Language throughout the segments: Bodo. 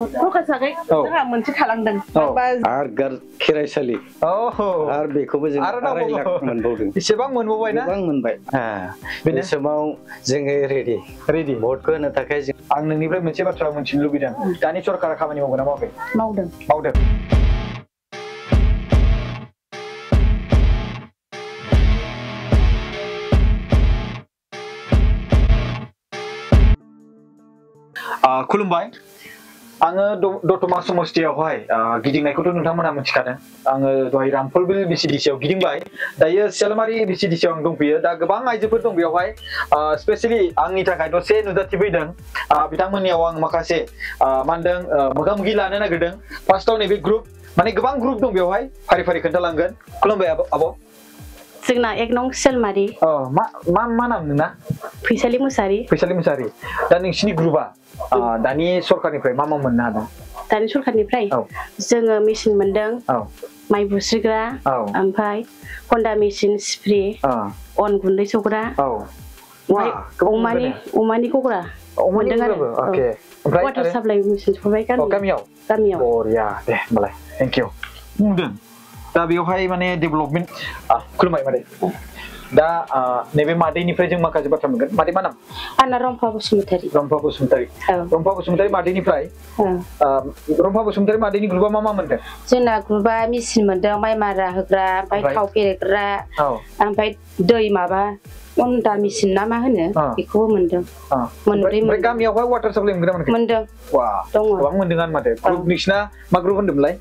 फोसाखै जोंहा मोनसे थालांदों आरो गार खेराइसालि आरो बेखौबो जों 2 लाख मोनबावदों एसेबां मोनबावबाय ना गोबां मोनबाय बे समाव जोङो रेडि भटखौ होनो थाखाय जों आं नोंनिफ्राय मोनसे बाथ्रा मोनथिनो लुबैदों दानि सरकारा खामानि मावगोन ना मावाखै मावदों खुलुमबाय आङो दतमा समस्थियावहाय गिदिंनायखौथ' नोंथांमोना मिथिखादों आङो दहाय रामफलबिल बिसिडिसियाव गिदिंबाय दायो सियालमारि बिसिडिसियाव आं दंफैयो दा गोबां आइजोफोर दं बेयावहाय स्पेशली आंनि थाखाय दसे नुजाथिफैदों बिथांमोननियाव आं माखासे मा होनदों मोगा-मोगि लानो नागिरदों फार्स्टआव नैबे ग्रुप माने गोबां ग्रुप दं बेयावहाय फारि फारि खोन्थालांगोन खुलुमबाय आब' जोंना 1 नं सेलमारि मा नाम नोंना फैसालि मुसारि दा नोंसिनि ग्रुपआ दानि सरकारनिफ्राय मा मोननो हादों दानि सरकारनिफ्राय जोङो मेसिन मोनदों माइ बुस्रिग्रा ओमफ्राय हन्डा मेसिन स्प्रे अन गुन्दै सौग्रा अमानि गग्रा मोनदों आरो वाटार साप्लाइ मेसिन सौबाय गामियाव बरिया दे होमबालाय थेंक इउ बुंदों दा बेवहाय माने डेभेलपमेन्ट खुलुमबाय मादै दा नैबे मादैनिफ्राय जों माखासे बाथ्रा मोनगोन मादै मा नाम आंना रम्फा बसुमतारि मादैनिफ्राय रम्फा बसुमतारि मादैनि ग्रुपआ मा मोनदों जोंना ग्रुपआ मेसिन मोनदों माइ मारा होग्रा ओमफ्राय थाव फेरेदग्रा ओमफ्राय दै माबा हन्डा मेसिन ना मा होनो बेखौबो मोनदों मोनब्रै ओमफ्राय गामियावहाय वाटार साप्लाइ मोनगोन ना मोनाखै मोनदों वा दङ गोबां मोनदों आरो माथो ग्रुप नोंसिना मा ग्रुप होनदोंमोनलाय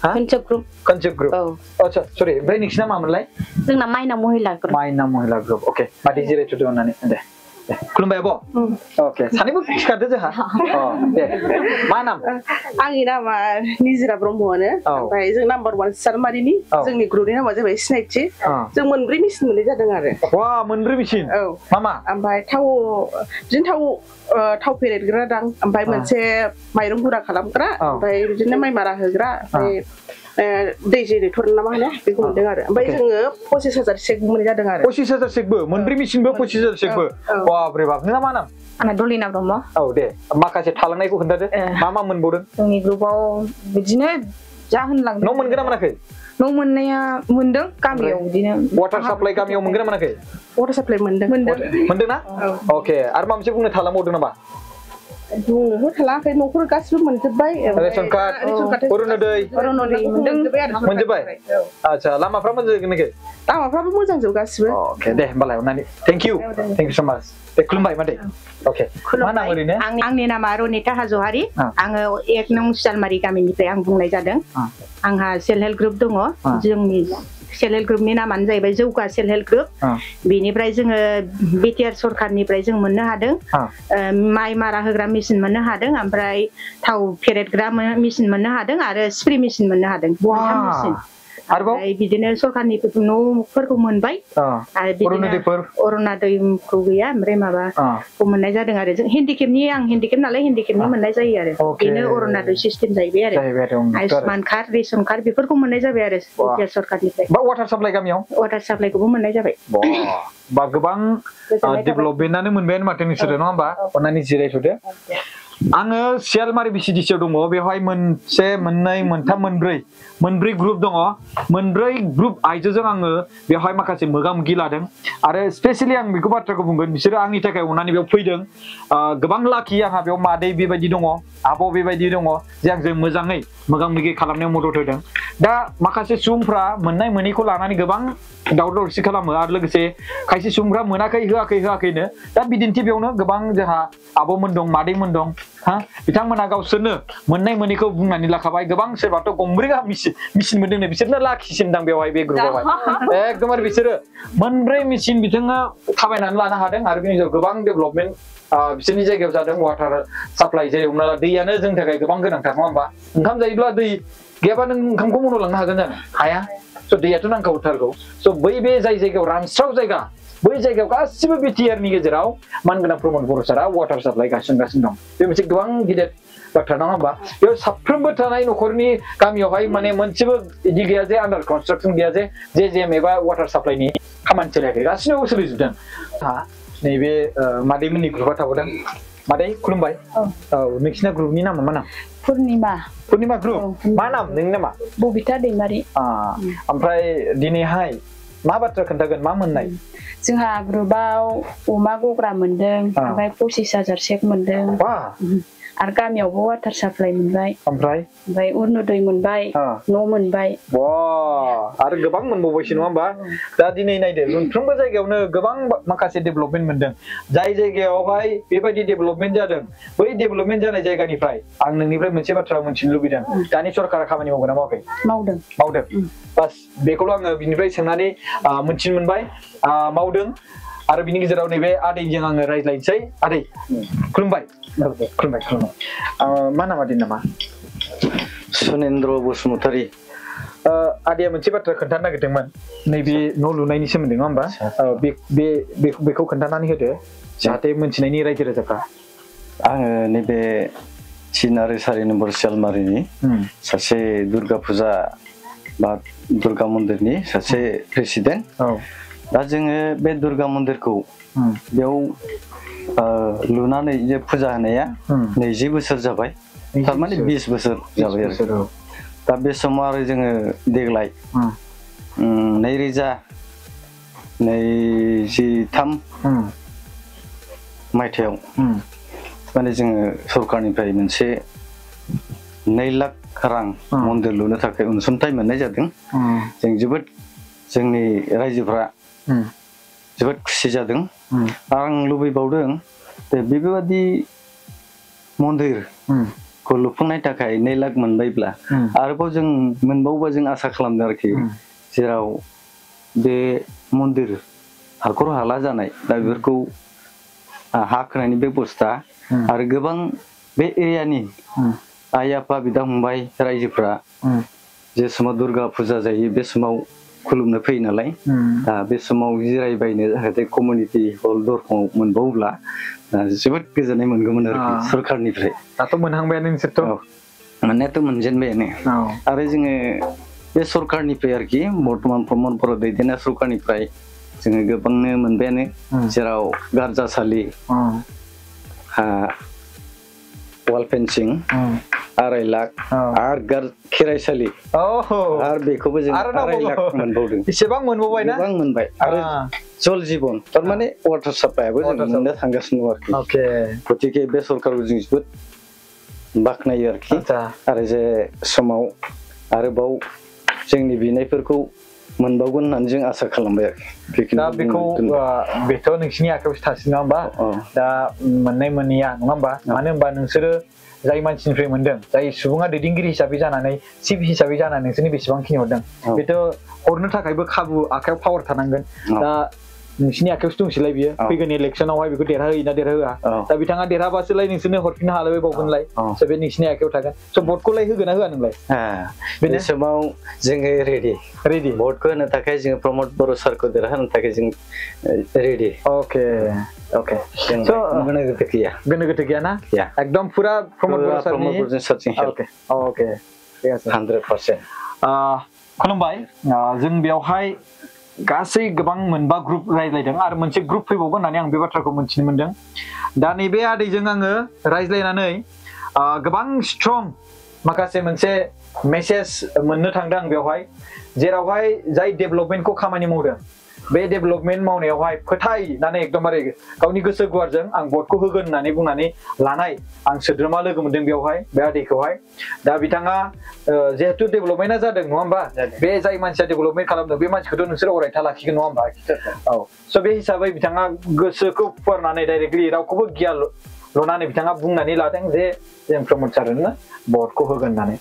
कनसेप्ट ग्रुप अच्छा सरि ओमफ्राय नोंसिना मामोनलाय जोंना माइना महिला ग्रुप अके मादै जिरायथ'दो होननानै दे खुलुमबाय आब' अके सानैबो सिखारदो जोंहा दे मा नाम आंनि नामा निजिरा ब्रह्मआनो ओमफ्राय जों नाम्बार 1 सियालमारिनि जोंनि ग्रुपनि नामा जाबाय सिनायथि जों मोनब्रै मेसिन मोननाय जादों आरो वा मोनब्रै मेसिन मा ओमफ्राय बिदिनो थाव फेरेदग्रा दां ओमफ्राय मोनसे माइरं गुरा खालामग्रा ओमफ्राय बिदिनो माइ मारा होग्रा ओमफ्राय दै जेनेरेटर ना मा होनो बेखौ मोनदों आरो ओमफ्राय जोङो 25,000 चेक मोननाय जादों आरो 25,000 चेकबो मोनब्रै मेसिनबो 25,000 चेकबो बाप रे बाप नोंना मा नाम आंना दलिना ब्रह्म दे माखासे थालांनायखौ खोन्थादो मा मोनबावदों जोंनि ग्रुपआव बिदिनो जाहोनलांदों न' मोनगोन ना मोनाखै न' मोननाया मोनदों गामियाव बिदिनो वाटार साप्लाइ गामियाव मोनगोन ना मोनाखै वाटार साप्लाइ मोनदों ना अके आरो माबा मोनसे बुंनो थालांबावदों नामा बुंनोथ' थालाङाखै न'खर गासिबो मोनजोब्बाय रेशन कार्ड अरुणोदय मोनजोब्बाय आच्छा लामाफ्रा मोजांजोबनाखै लामाफ्राबो मोजांजोब गासिबो अके दे होमबालाय अननानै थेंक इउ सो माच दे खुलुमबाय मादै अके मा नाम ओरैनो आंनि नामा रनिता हाज'वारि आङो 1 नं सियालमारि गामिनिफ्राय आं बुंनाय जादों आंहा सेल्फ हेल्प ग्रुप दङ जोंनि सेल्फ हेल्प ग्रुपनि नामानो जाहैबाय जौगा सेल्फ हेल्प ग्रुप बेनिफ्राय जोङो बिटिआर सरकारनिफ्राय जों मोननो हादों माइ मारा होग्रा मेसिन मोननो हादों ओमफ्राय थाव फेरेदग्रा मेसिन मोननो हादों आरो स्प्रे मेसिन मोननो हादों आरोबाव बिदिनो सरकारनि न'फोरखौ मोनबाय आरो अरुणोदयखौ गैया ओमफ्राय माबाखौ मोननाय जादों आरो जों हेन्डिकेप नालाय हेन्डिकेपनि मोननाय जायो आरो बेनो अरुणोदय सिस्टेम जाहैबाय आरो आयुष्मान कार्ड रेशन कार्ड बेफोरखौ मोननाय जाबाय आरो बिटिआर सरकारनिफ्राय वाटार साप्लाइ गामियाव वाटार साप्लाइखौबो मोननाय जाबाय बा गोबां डेभेलपमेन्टआनो मोनबायानो माथो नोंसोरो नङा होमबा अननानै जिरायथ'दो आङो सियालमारि बिसिडिसियाव दङ बेवहाय मोनसे मोननै मोनथाम मोनब्रै ग्रुप दङ मोनब्रै ग्रुप आइजोजों आङो बेवहाय माखासे मोगा-मोगि लादों आरो स्पेशली आं बेखौ बाथ्राखौ बुंगोन बिसोरो आंनि थाखाय अननानै बेयाव फैदों गोबां लाखि आंहा बेयाव मादै बेबायदि दङ आब' बेबायदि दङ जे आंजों मोजाङै मोगा-मोगि खालामनायाव मदद होदों दा माखासे सुबुंफ्रा मोननाय मोनैखौ लानानै गोबां दावराव-दावसि खालामो आरो लोगोसे खायसे सुबुंफ्रा मोनाखै होआखैनो दा बिदिन्थि बेयावनो गोबां जोंहा आब'मोन दं मादैमोन दं बिथांमोना गावसोरनो मोननाय मोनैखौ बुंनानै लाखाबाय गोबां सोरबाथ' गंब्रै गाहाम मेसिन मोनदोंनो बिसोरनो लाखिसिन दां बेवहाय बे ग्रुपआवहाय एकदमबारे बिसोरो मोनब्रै मेसिन बिथाङा थाबायनानै लानो हादों आरो बेनि गेजेराव गोबां डेभेलपमेन्ट बिसोरनि जायगायाव जादों वाटार साप्लाइ जेरै हमना ला दैयानो जोंनि थाखाय गोबां गोनांथार नङा होमबा ओंखाम जायोब्ला दै गैयाबा नों ओंखामखौ मन'लांनो हागोन जानो हाया स' दैयाथ' नांखागौथारगौ स' बै जाय जायगायाव रानस्राव जायगा बै जायगायाव गासिबो बिटिआरनि गेजेराव मानगोनां प्रमद बर' सारा वाटार साप्लाइ गायसनगासिनो दं बे मोनसे गोबां गिदिर बाथ्रा नङा होमबा बेयाव साफ्रोमबो थानाय न'खरनि गामियावहाय माने मोनसेबो इदि गैया जे आन्डार कनस्ट्राक्सन गैया जे जेएम एबा वाटार साप्लाइनि खामानि सोलियाखै गासिनावबो सोलिजोबदों नैबे मादैमोननि ग्रुपआ थाबोदों मादै खुलुमबाय औ नोंसिना ग्रुपनि नामा मा नाम पुर्निमा ग्रुप मा नाम नोंनि नामा बबिता दैमारि ओमफ्राय दिनैहाय मा बाथ्रा खोन्थागोन मा मोननाय जोंहा ग्रुपआव अमा गग्रा मोनदों ओमफ्राय 25,000 चेक मोनदों आरो गामियावबो वाटार साप्लाइ मोनबाय ओमफ्राय अरुणोदय मोनबाय न' मोनबाय आरो गोबां मोनबावबायसो नङा होमबा दा दिनै नायदो मोनफ्रोमबो जायगायावनो गोबां माखासे डेभेलपमेन्ट मोनदों जाय जायगायावहाय बेबायदि डेभेलपमेन्ट जादों बै डेभेलपमेन्ट जानाय जायगानिफ्राय आं नोंनिफ्राय मोनसे बाथ्रा मोनथिनो लुबैदों दानि सरकारा खामानि मावगोन ना मावाखै मावदों बास बेखौल' आङो बिनिफ्राय सोंनानै मोनथिनो मोनबाय मावदों आरो बिनि गेजेराव नैबे आदैजों आङो रायज्लायनोसै आदै खुलुमबाय मा नाम आदैनि नामा सुनेन्द्र बसुमतारी आदैया मोनसे बाथ्रा खोन्थानो नागिरदोंमोन नैबे न' लुनायनि सोमोन्दै नङा होमबा बेखौ खोन्थानानै होदो जाहाथे मोनथिनायनि रायजो राजाफ्रा आङो नैबे 3 आरो 4 नम्बर सियालमारिनि सासे दुर्गा फुजा बा दुर्गा मन्दिरनि सासे प्रेसिडेन्ट दा जोङो बे दुर्गा मन्दिरखौ बेयाव लुनानै जे फुजा होनाया 20 बोसोर जाबाय थारमाने 20 बोसोर जाबाय आरो दा बे समाव आरो जोङो देग्लाय 2023 मायथाइयाव माने जोङो सरकारनिफ्राय मोनसे 2 लाख रां मन्दिर लुनो थाखाय अनसुंथाइ मोननाय जादों जों जोबोद जोंनि रायजोफ्रा जोबोद खुसि जादों आं लुबैबावदों बेबायदि मन्दिरखौ लुफुंनायनि थाखाय 2 लाख मोनबायब्ला आरोबाव जों मोनबावोबा जों आसा खालामदों आरोखि जेराव बे मन्दिर हाखर हाला जानाय दा बेफोरखौ हा खोनायनि बेबस्था आरो गोबां बे एरियानि आइ आफा बिदा फंबाय रायजोफ्रा जे समाव दुर्गा फुजा जायो बे समाव खुलुमनो फैयो नालाय दा बे समाव जिरायबायनो जाहाथे कमिउनिटि हल दरखङाव मोनबावोब्ला जोबोद गोजोननाय मोनगौमोन आरोखि सरकारनिफ्राय दाथ' मोनहांबायानो नोंसोरथ' मोननायाथ' मोनजेनबायानो आरो जोङो बे सरकारनिफ्राय आरोखि बर्तमान प्रमद बर' दैदेननाय सरकारनिफ्राय जोङो गोबांनो मोनबायानो जेराव गारजासालि वाल फेन्सिं 2.5 लाख आरो खेराइसालि आरो बेखौबो जों 2.5 लाख मोनबावदों एसेबां मोनबावबाय ना गोबां मोनबाय आरो जल जीवन थारमाने वाटार साप्लाइयाबो जों मोननो थांगासिनो दं आरोखि गतिके बे सरकारखौ जों जोबोद बाख्नायो आरोखि आरो जे समाव आरोबाव जोंनि बिनायफोरखौ मोनबावगोन होननानै जों आसा खालामबाय आरोखि दा बेथ' नोंसिनि आखायावसो थासिगोन नङा होमबा दा मोननाय मोनैया नङा होमबा मानो होनबा नोंसोरो जाय मानसिनिफ्राय मोनदों जाय सुबुङा दैदेनगिरि हिसाबै जानानै चिफ हिसाबै जानानै नोंसोरनि बेसेबांखिनि हरदों बेथ' हरनो थाखायबो खाबु आखायाव पावार थानांगोन दा नोंसिनि आखायावसो दंसैलाय बियो फैगोन इलेक्सनावहाय बेखौ देरहाहोयोना देरहाहोआ दा बिथाङा देरहाबासोलाय नोंसोरनो हरफिननो हालायबावगोनलाय स' बे नोंसिनि आखायाव थागोन स' भटखौलाय होगोन ना होआ नोंलाय बे समाव जोङो रेडि भटखौ होनो थाखाय जोङो प्रमद बर' सारखौ देरहाहोनो थाखाय जों रेडि अके गोनो गोथो गैया ना एकदम पुरा प्रमद बर' सारनि अके 100% खुलुमबाय जों बेवहाय गासै गोबां मोनबा ग्रुप रायज्लायदों आरो मोनसे ग्रुप फैबावगोन होननानै आं बे बाथ्राखौ मोनथिनो मोनदों दा नैबे आदैजों आङो रायज्लायनानै गोबां स्ट्रं माखासे मोनसे मेसेज मोननो थांदों आं बेवहाय जेरावहाय जाय डेभेलपमेन्टखौ खामानि मावदों बे डेभेलपमेन्ट मावनायावहाय फोथायनानै एकदमबारे गावनि गोसो गुवारजों आं भटखौ होगोन होननानै बुंनानै लानाय आं सोद्रोमा लोगो मोनदों बेवहाय बे आदैखौहाय दा बिथाङा जिहेतु डेभेलपमेन्टआ जादों नङा होमबा बे जाय मानसिया डेभेलपमेन्ट खालामदों बे मानसिखौथ' नोंसोर अरायथा लाखिगोन नङा होमबा औ स' बे हिसाबै बिथाङा गोसोखौ फुवारनानै डाइरेक्टलि रावखौबो गियान लनानै बिथाङा बुंनानै लादों जे जों प्रमद सारनो भटखौ होगोन होननानै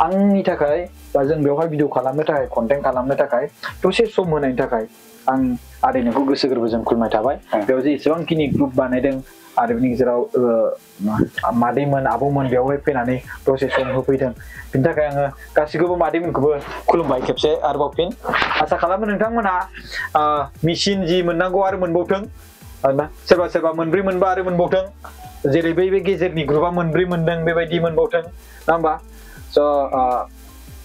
आंनि थाखाय बा जों बेवहाय भिडिअ खालामनो थाखाय कन्टेन्ट खालामनो थाखाय दसे सम होनायनि थाखाय आं आदैनोखौ गोसो गोरबोजों खुलुमनाय थाबाय बेयाव जे एसेबांखिनि ग्रुप बानायदों आरो बिनि गेजेराव मादैमोन आबौमोन बेवहाय फैनानै दसे सम होफैदों बिनि थाखाय आङो गासैखौबो मादैमोनखौबो खुलुमबाय खेबसे आरोबाव फिन आसा खालामो नोंथांमोनहा मेसिन जि मोननांगौ आरो मोनबावथों सोरबा सोरबा मोनब्रै मोनबा आरो मोनबावथों जेरै बे गेजेरनि ग्रुपआ मोनब्रै मोनदों बेबायदि मोनबावथों नङा होमबा स'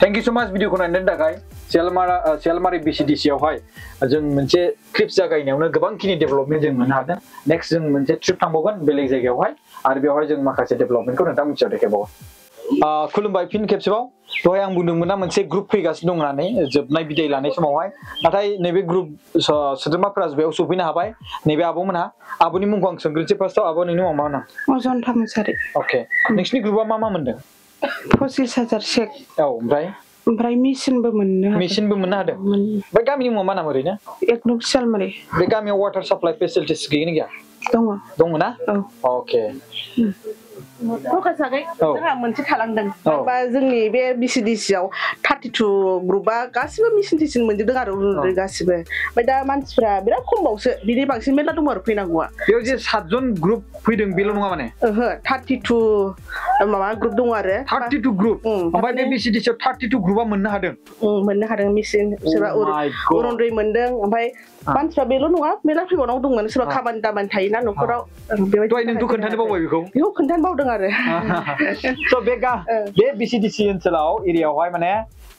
थेंक इउ स' माच भिडिअखौ नायनायनि थाखाय सियालमारि BCDC आवहाय जों मोनसे ट्रिप जागायनायावनो गोबांखिनि डेभेलपमेन्ट जों मोननो हादों नेक्स्ट जों मोनसे ट्रिप थांबावगोन बेलेग जायगायावहाय आरो बेवहाय जों माखासे डेभेलपमेन्टखौ नोंथां मिथियाव देखायबावो खुलुमबाय फिन खेबसेबाव दहाय आं बुंदोंमोन ना मोनसे ग्रुप फैगासिनो दं होननानै जोबनाय बिदाय लानाय समावहाय नाथाय नैबे ग्रुप सोद्रोमाफोरा बेयाव सफैनो हाबाय नैबे आब'मोनहा आब'नि मुंखौ आं सोंग्रोनोसै फार्स्टआव आब' नोंनि मुङा मा होनो अजन्ता मुसाहारि अके नोंसिनि ग्रुपआ मा मोनदों 25,000 चेक औ ओमफ्राय मेसिनबो मोननो हादों ओमफ्राय गामिनि मुङा मा नाम ओरैनो एक नं सियालमारि बे गामियाव वाटार साप्लाइ फेसिलिटिस गैगोन गैया दङ ना अके जोंहा मोनसे थालांदों बा जोंनि बे BCDC आव 32 ग्रुपआ गासिबो मेसिन टिसिन मोनजोबदों आरो उन्दै गासिबो ओमफ्राय दा मानसिफ्रा बिराद खमबावसो बिनि बांसिन मेरला दङ आरो फैनांगौआ बेयाव जे 7 जन ग्रुप फैदों बेल' नङा माने ओहो 32 माबा ग्रुप दङ आरो 32 ग्रुप ओमफ्राय बे BCDC आव 32 ग्रुपआ मोननो हादों मेसिन सोरबा अरुणोदय मोनदों ओमफ्राय मानसिफ्रा बेल' नङा मेरला फैबावनांगौ दंमोन सोरबा खामानि दामानि थायोना न'खराव बेबायदि नोंथ' खोन्थानो बावबाय बेखौ खोन्थानो बावदों आरो स' बे BCDC ओनसोलाव एरियायावहाय माने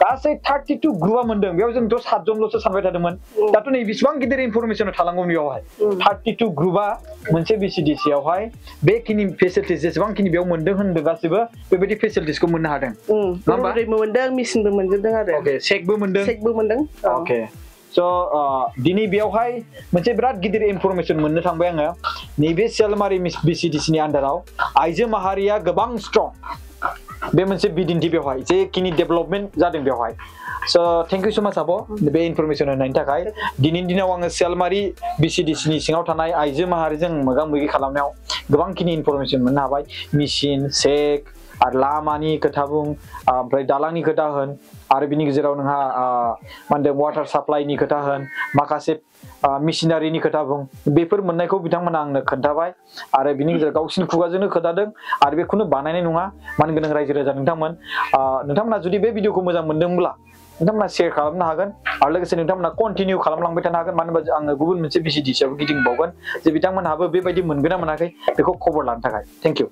गासै 32 ग्रुपआ मोनदों बेयाव जोंथ' 7 जनल'सो सानबाय थादोंमोन दाथ' नै बेसेबां गिदिर इनफरमेसन थालांगौ बेयावहाय 32 ग्रुपआ मोनसे BCDC आवहाय बेखिनि फेसिलिटिस जेसेबांखिनि बेयाव मोनदों होनदों गासिबो बेबायदि फेसिलिटिसखौ मोननो हादों अरुणोदयबो मोनदों मेसिनबो मोनजोबदों आरो अके चेकबो मोनदों अके स' दिनै बेयावहाय मोनसे बिराद गिदिर इनफरमेसन मोननो थांबाय आङो नैबे सियालमारि BCDC नि आन्दाराव आइजो माहारिया गोबां स्ट्रं बे मोनसे बिदिन्थि बेवहाय जेखिनि डेभेलपमेन्ट जादों बेवहाय स' थेंक इउ स' माच आब' बे इनफरमेसन होनायनि थाखाय दिनैनि दिनाव आङो सियालमारि BCDC नि सिङाव थानाय आइजो माहारिजों मोगा मोगि खालामनायाव गोबांखिनि इनफरमेसन मोननो हाबाय मेसिन चेक आरो लामानि खोथा बुं ओमफ्राय दालांनि खोथा होन आरो बिनि गेजेराव नोंहा मा होनदों वाटार साप्लाइनि खोथा होन माखासे मेसिनारिनि खोथा बुं बेफोर मोननायखौ बिथांमोना आंनो खोन्थाबाय आरो बिनि गेजेराव गावसिनि खुगाजोंनो खोन्थादों आरो बेखौनो बानायनाय नङा मान गोनां रायजो राजा नोंथांमोना जुदि बे भिडिअखौ मोजां मोनदोंब्ला नोंथांमोना शेयार खालामनो हागोन आरो लोगोसे नोंथांमोना कन्टिनिउ खालामलांबाय थानो हागोन मानो होनबा आङो गुबुन मोनसे BCDC आव गिदिंबावगोन जे बिथांमोनहाबो बेबायदि मोनगोन ना मोनाखै बेखौ खबर लानो थाखाय थेंक इउ